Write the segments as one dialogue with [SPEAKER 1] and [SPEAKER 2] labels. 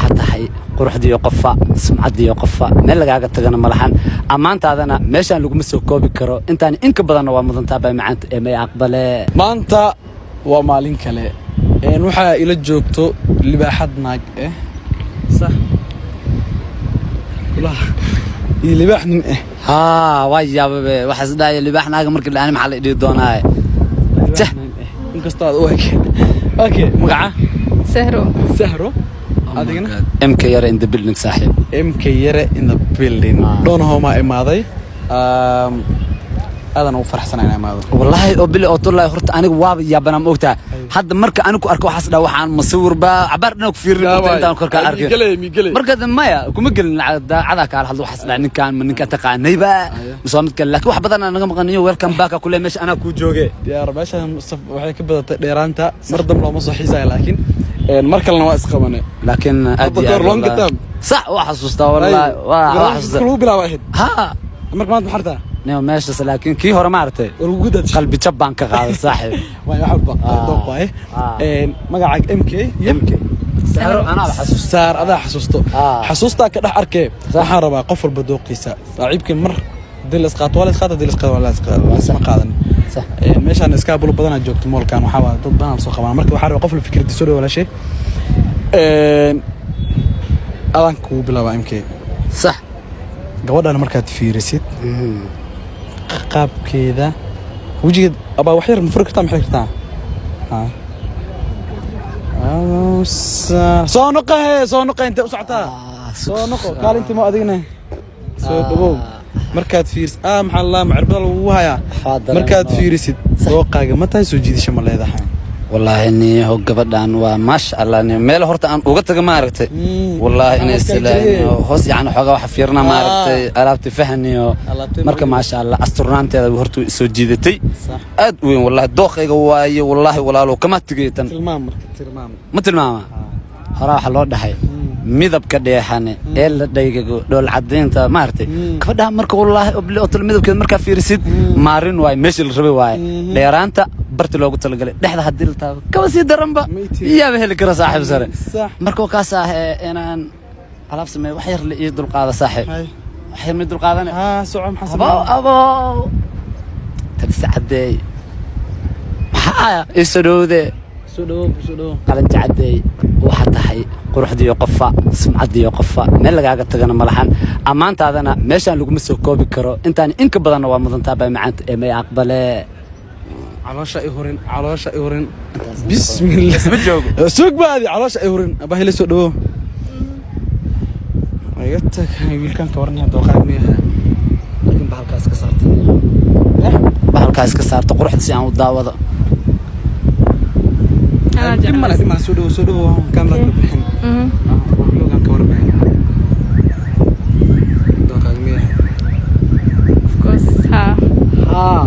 [SPEAKER 1] Waxaa tahay quruxdiiyo qofa, sumcaddiiyo qofa, meel lagaaga tagana malahan. Ammaantaadana meeshaan laguma soo koobi karo. Intaan inka badanna waa mudantaa bay macaanta ee may aqbale.
[SPEAKER 2] Maanta waa maalin kale. Waxaa ila joogto libaaxad naag eh, sax kulaha iyo libaax nin eh.
[SPEAKER 1] Haa, waa yaababe. Waxaas dhahaya libaax naaga markii dhaani, maxaa la dhihi doonaaye?
[SPEAKER 2] Libaax nin eh, inkastoo aad u ekeen. Okay, magaca?
[SPEAKER 3] Sahro.
[SPEAKER 2] Sahro. Adigana?
[SPEAKER 1] MK Yare in the building, saaxiib.
[SPEAKER 2] MK Yare in the building. Dhoonahoomaa imaaday. Aadan ugu faraxsanaa inaa imaado.
[SPEAKER 1] Wallaahi oo bili oo tullahi, horta aniga waaba yaabanaa. Ma ogtaa, hadda marka anigu ku arko waxaas dhaa waxaan masawir baa cabaar dhinac ku fiirin horta intaan korkaa arkay.
[SPEAKER 2] Miigaley, miigaley.
[SPEAKER 1] Marka maya, kuma gelin daacadaa kaala hadlo. Waxaas dhaa ninkaan ma ninkaan taqaanayba mise waa mid kale? Laakiin wax badan aa naga maqaniyo. Welcome back kule, meesha anaa kuu jooge.
[SPEAKER 2] Diyaar. Meeshaan waxay ka badatay dheeraanta. Mar dambe looma soo xiisaya, laakiin mar kalena waa isqabane.
[SPEAKER 1] Laakiin aad
[SPEAKER 2] Hadda
[SPEAKER 1] iyo
[SPEAKER 2] kahor
[SPEAKER 1] aad
[SPEAKER 2] long
[SPEAKER 1] wallahi.
[SPEAKER 2] time.
[SPEAKER 1] Sax, waa xasuustaa wallahi, waa xasuustaa.
[SPEAKER 2] Lagu bilaaba ahayd.
[SPEAKER 1] Ha.
[SPEAKER 2] Marka maanta maxaa rabtaa?
[SPEAKER 1] Niyo meeshaas, laakiin kii hore maaragtay
[SPEAKER 2] War ugu dad
[SPEAKER 1] qalbi jab baan ka qaaday, saaxiib.
[SPEAKER 2] Waay, wax walba dooq waaye. Magacaaga MK iyo
[SPEAKER 1] MK Sahro, anaa xasuusta.
[SPEAKER 2] Saar, adaa xasuusto. Xasuustaa ka dhex arkee. Waxaan rabaa qof walba dooqiisa. Saaxiibkii mar hadii la isqaato waa la isqaata, hadii la isqaato waa la isqaato, waa isma qaadan. Meeshaan iskaabulo badanaa joogto, mall-kan waxaa waa dad badanaa lasoo qabaan. Marka waxaa rabaa qof walba fikradiisa. Soo dhawo, walaashay. Adaan kugu bilaabaa, MK.
[SPEAKER 1] Sax.
[SPEAKER 2] Gabadhan markaad fiirisid qaabkeeda, wejigeed abaa wax yar ma furi kartaa, ma xiri kartaa? Ha. Soo noqo he, soo noqo. Intee u socotaa? Soo noqo, kaalintii ma adigna. Soo dhawow. Markaad fiirisid, maxaa la macirbada lagugu hayaa? Markaad fiirisid dooqaaga ma tahay? Soo jiidasho ma leedahay?
[SPEAKER 1] Wallaahi niyaho, gabadhan waa maasha Allah. Niyo meel horta aan uga taga maaragtay, wallaahi inay
[SPEAKER 2] Alaabta
[SPEAKER 1] silaan
[SPEAKER 2] jire.
[SPEAKER 1] Hoos yani xoogaa waxa fiirna maaragtay alaabta fahaniyo.
[SPEAKER 2] Alaabta
[SPEAKER 1] marka maasha Allah, asturnaanteeda horta way soo jiidatay.
[SPEAKER 2] Sax.
[SPEAKER 1] Aad u weyn wallaahi, dooqayga waaye. Wallaahi walaalow, kama tegay tan.
[SPEAKER 2] Tilmaam marka, tilmaam.
[SPEAKER 1] Ma tilmaama? Horaa waxaa loo dhahay midabka dheexane ee la dhaygago dhool cadaynta maaragtay gabadha. Marka wallaahi obli otol midabkeeda markaa fiirisid, maarin waaye, meeshii la rabay waaye, dheeraanta barti loogu talagalay, dhexda haddii la taabo kaba sii daranba.
[SPEAKER 2] Ma ii
[SPEAKER 1] yaaba heli kara, saaxiib sare.
[SPEAKER 2] Sax.
[SPEAKER 1] Marka waa kaas ah inaan alaab sameeyo, wax yar la ii dulqaada, saaxiib.
[SPEAKER 2] Hay.
[SPEAKER 1] Wax yar ma ii dulqaadane?
[SPEAKER 2] Haa, soco, maxaa
[SPEAKER 1] Abow.
[SPEAKER 2] sameeyay?
[SPEAKER 1] Abow, talisa cadeey, maxaa ii soo dhowde?
[SPEAKER 2] Soo dhawow, soo dhawow.
[SPEAKER 1] Qalinja cadeey, waxaa tahay quruxdiiyo qofa, sumcaddiiyo qofa, meel lagaaga tagana malahan. Ammaantaadana meeshaan laguma soo koobi karo. Intaan inka badanna waa mudantaa bay macaanta ee may aqbale.
[SPEAKER 2] Caloosha i hurin, caloosha i hurin, bismillah.
[SPEAKER 1] Isma joogo.
[SPEAKER 2] Suug baadi, caloosha i hurin. Abahile, soo dhawow. Iga tag. Wiilkan ka waranaya, dooqaag miyaha?
[SPEAKER 1] Laakiin bahalkaas ka saarta, bahalkaas ka saarta quruxda si aan u daawado.
[SPEAKER 3] Anaa
[SPEAKER 2] Dhib male.
[SPEAKER 3] jeclays.
[SPEAKER 2] Dhib male, soo dhawow, soo dhawow, kamerada ka bixin. Vlogan ka warbixin, dooqaag miyaha?
[SPEAKER 3] Of course, ha.
[SPEAKER 2] Haa,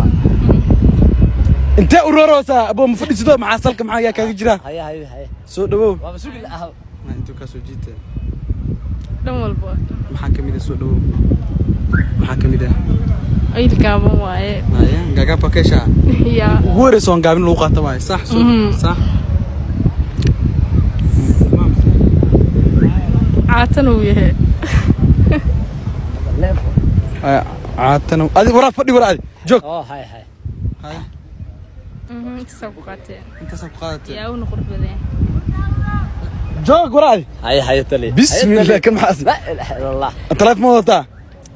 [SPEAKER 2] intee u rooroosaa abo? Ma fadhiisido? Maxaa salka, maxaa yaa kaaga jira?
[SPEAKER 1] Haya, haya, haya.
[SPEAKER 2] Soo dhawow.
[SPEAKER 1] Waaba sugi lahaa.
[SPEAKER 2] Intuu kaa soo jiita?
[SPEAKER 3] Dhan walba.
[SPEAKER 2] Maxaa kamid ah? Soo dhawow, maxaa kamid ah?
[SPEAKER 3] Wiil gaaban waaye.
[SPEAKER 2] Haya, gaagaabka keesha.
[SPEAKER 3] Ya.
[SPEAKER 2] Ugu horeysa oon gaabin lagu qaato waaye. Sax, soo. Sax.
[SPEAKER 3] Caatana uu yahay.
[SPEAKER 2] Haya, caatana adi waraa fadhi, waraa adi joog.
[SPEAKER 1] Oo hay hay.
[SPEAKER 2] Haya.
[SPEAKER 3] Intaasaa ku qaatee.
[SPEAKER 2] Intaasaa ku qaadatay.
[SPEAKER 3] Yaa, uuna qurux badan yahay.
[SPEAKER 2] Joog, waraa adi.
[SPEAKER 1] Haya, haya, tali.
[SPEAKER 2] Bismillah, kan maxaa?
[SPEAKER 1] La ilaha illa Allah.
[SPEAKER 2] Taleefon ma wadataa?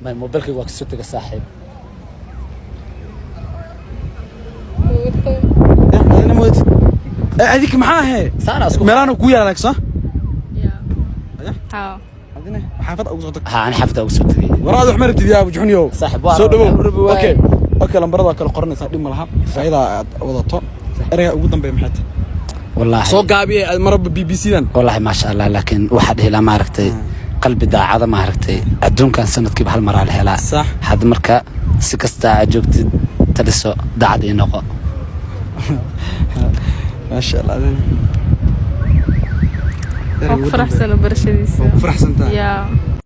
[SPEAKER 1] May, mobilkayga waa kasoo tega, saaxiib.
[SPEAKER 2] Adina ma wadatid? Adika maxaa ahe?
[SPEAKER 1] Saana isku
[SPEAKER 2] Meelaana kuu yaala laakiin soo.
[SPEAKER 3] Ya.
[SPEAKER 2] Haya.
[SPEAKER 3] Ha.
[SPEAKER 2] Adina xaafad ugu soo tag.
[SPEAKER 1] Ha, ani xafda ugu soo tegay.
[SPEAKER 2] Waraa adi wax ma rabtid yaa wajxuniyow.
[SPEAKER 1] Saaxiib, waa
[SPEAKER 2] soo dhawow.
[SPEAKER 1] waxaan u rabi waaye.
[SPEAKER 2] Okay, lambarada waa kala qoranaysaa, dhib ma laha. Faa'iida aad wadato, ereyga ugu dambeeya maxay tahay?
[SPEAKER 1] Wallaahi
[SPEAKER 2] Soo gaabiye aad maraba BBC dan.
[SPEAKER 1] Wallaahi maasha Allah, laakiin waxaa dhihi lahaa maaragtay qalbi daacada maaragtay adduunkan sanadkiiba hal maraa la helaa.
[SPEAKER 2] Sax.
[SPEAKER 1] Hadda marka si kasta aad joogtid, taliso, daacad ii noqo.
[SPEAKER 2] Maasha Allah, adina
[SPEAKER 3] Waa ku faraxsana barashadiisa.
[SPEAKER 2] Waa ku faraxsantahay?
[SPEAKER 3] Ya.